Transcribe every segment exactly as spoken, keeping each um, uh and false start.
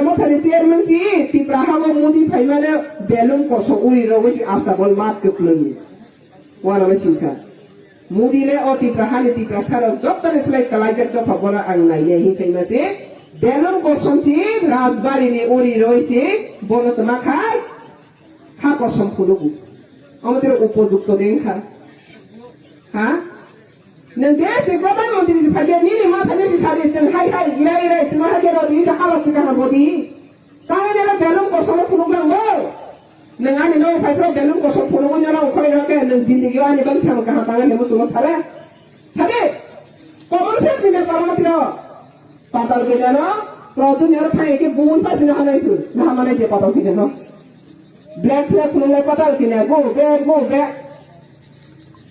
Mothani chairman si Tipra hao Modi phaimano belum kosom uri rogwi si Astabol mat kwplwng. Wana mai singsa. Modi le o Tipra hani Tipra saro jottoni slai kalaijak dopha bono ang nainai hin phaima si. Belum kosom si Rajbari ni uri roi si bono tma khai. Ha kosom phunukgo. Omo tei upojukto de wngkha. Ha? Nwng desh ni pradhan mantri se phai khe nini ma thani se sari se hai hai irai irai se ma hai khe rw di se hala se kaham bodi. Tamo nero belum kosom phunuk nang bo. Nwng ani no phai pro belum kosom phunuk nero khoi ro khe nwng jindigi ani bang sam kaham bang ani mutu sare. Sare. Common sense ni me parang tiro. Patal kanya no, Pradyot ni oro thang khe bumui pasi na hanai thu, na hanai je patal kanya no. Black flag phunuk lai patal kanya, go back, go back.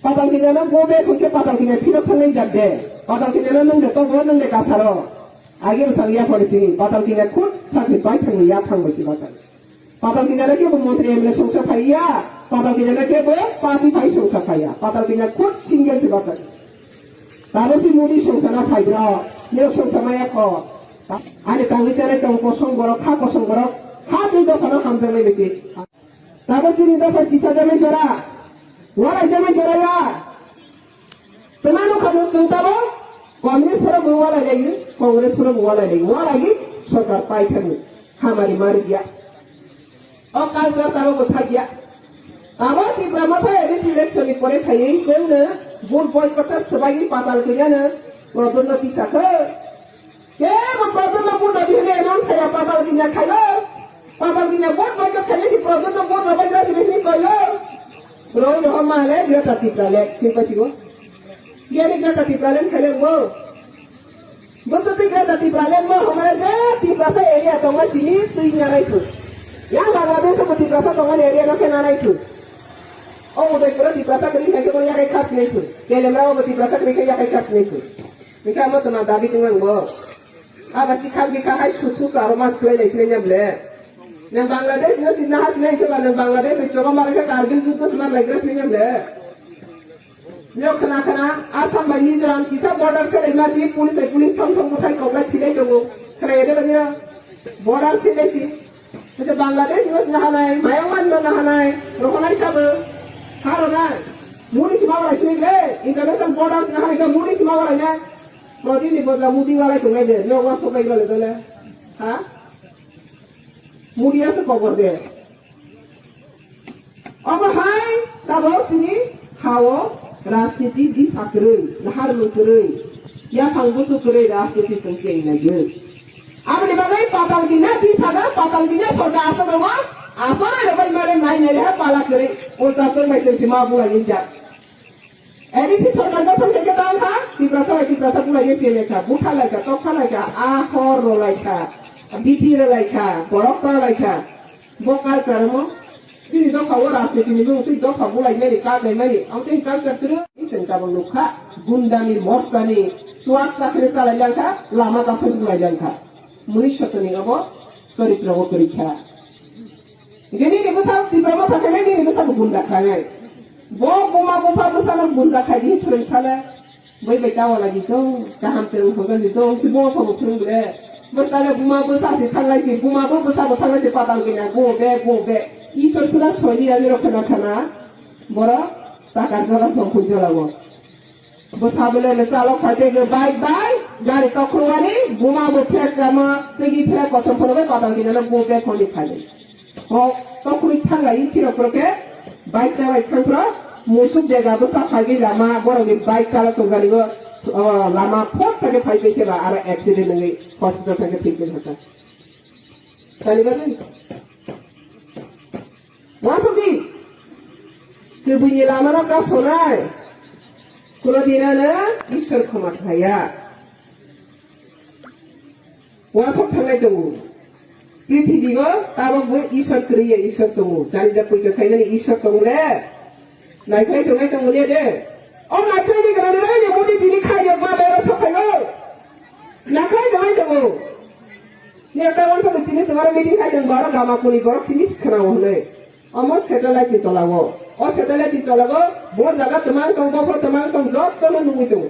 Patal kanya no go back hoi khe patal kanya phirok thang lai jak de. Patal kanya no nung de to bo nung de kasaro. Age bwsang ya phone sini, patal kanya khud sakni pai thang ya phang bo si patal. Patal kanya no kebo montri M L A songsa phaiya, patal kanya no kebo party phai songsa phaiya, patal kanya khud single se bacha. Tabo si Modi songsa na phai bro, nero songsa maya kho. Ani tangwi chale tong kosong borok, ha kosong borok, ha twi dopha no hamjaknai besi. Tabo chini dopha sisa jani jora, walai jani jora ya. Tuma nukha nwng chwng tabo, Communist phoro bo walai lai, Congress phoro bo walai lai, walai ni sorkar pai thani, hamari mari ya. O culture tabo bo thak ya. Tabo Tipra Motha A D C election ni pore khaiwi chwngno vote boycott swbaiwi patal kanya no Pradyot no tisa khe. Kebo Pradyot no vote rwdi hwnwi announce khaiya, patal kanya khaio. Patal kanya vote bai khe khaile si Pradyot no vote rwbai gra sini hwnwi koio. Roi rohor ma le Greater Tipraland sing pasigo. Biyani Greater Tipraland khaile bo. Bwswtwi Greater Tipraland bo hamare je Tiprasa area tongma sini twi nyanai thu. Yang Bangladesh bo Tiprasa tongmani area no khe nanai thu. O Udaipur Tiprasa kwrwi khaikhe bo yakai khap sinai thu. Kelemra bo Tiprasa kwrwi khe yakai khap sinai thu. Hingke amo toma dabi tongmani bo. Aba si khabdi kha hai suthu sa aro mas khlai lai sinai nya ble. Nang Bangladesh no sinna ha sinai khe ba nang Bangladesh ni choba mara khe Kargil juddo sinna lai gra sinai nya ble. Nyo khna khna Assam bai Mizoram kisa border se lai ma si police bai police thong thong buthai kok lai thilai tongo. Khna yede ba nyo border se lai si. Hwnkhe Bangladesh no sina hanai, Myanmar no na hanai, rohonai sabo, harona, muni sima walai sini le, international borders na hanai khe muni sima walai na, Modi ni bodla Modi walai tongnai de, no wa sobai walai dole, ha? Modi asa kobor de. Omo hai sabo sini hao rajniti di sakrung, nahar mukrung, ya phang busu krung rajniti sengkeng na yun. Aboni bagwi patal kanya tisa da, patal kanya sorkar aswk rwma, aswk rwbai mare nai nai ha pala kwrwi, ulta chwng bai chwng si ma bulai ni jak. A D C sorkar gotong khe khe tong kha, Tiprasa bai Tiprasa bulai ni tene kha, butha lai kha, tok kha lai kha, a hor ro lai kha, biti ro lai kha, borok ro lai kha. Bo culture mo, chini dopha o rajniti ni bwng twi dopha bulai mani, kak lai mani, ang tei culture twi. Iseng tabang nukha, gundani, mostani, suak sakhe chalai langkha, lama kasung bulai langkha. Muni sotoni obo, choritro o kwrwi kha. Gini ni bwsa, Tipra Motha khe nini bwsa bo gunda khanai. Bo buma bupha bwsa no gunda khai di, thwrwng sale. Bai bai tawa lagi to, kaham terung hoga di to, si bo ko thung bre. Bo tale buma bo sa si thanglai si, buma bo bo sa bo thanglai si patal kanya, go be, go be. Isor sura soi ya ni rokha na khana. Bora, takar jora, jongkhu jora bo. Bo sa bole le chalo khai te ge bai bai, gari tokhro wani, buma bo phek kama, tegi phek kosom phoro be patal kanya no go be khoni khai. O, tokhorwi thanglai phirok phirok khe, bike chalai thang phro, musuk dega bwsa phagwi lama, borokni bike chala tongani bo, o, lama phot sakhe phai phai khe ba, aro accident wngwi hospital thangkhe thwi phai kha. Kalibarni. Wasukdi. Kwbwini lamarok kasonai. Kuno dinano Ishwar khoma khlaiya. Wasok thangnai tongo. Prithibigo tabok bo Ishwar kwrwi ya Ishwar tongo. Jani ja puito khainani Ishwar tongo le. Naikhlai tongnai tongo le de. O naikhlai ni gana le ni modi bini khai yok ma bero sokhayo. Naikhlai tongnai tongo. Ni ta wansa bo tini sumara meeting khai tong baro gama kuni borok sini sikhana wo hwnwi. Omo satellite ni tola wo. O satellite ni tola wo bo jaga twmang tong, bopho twmang tong, jotto no nugwi tongo.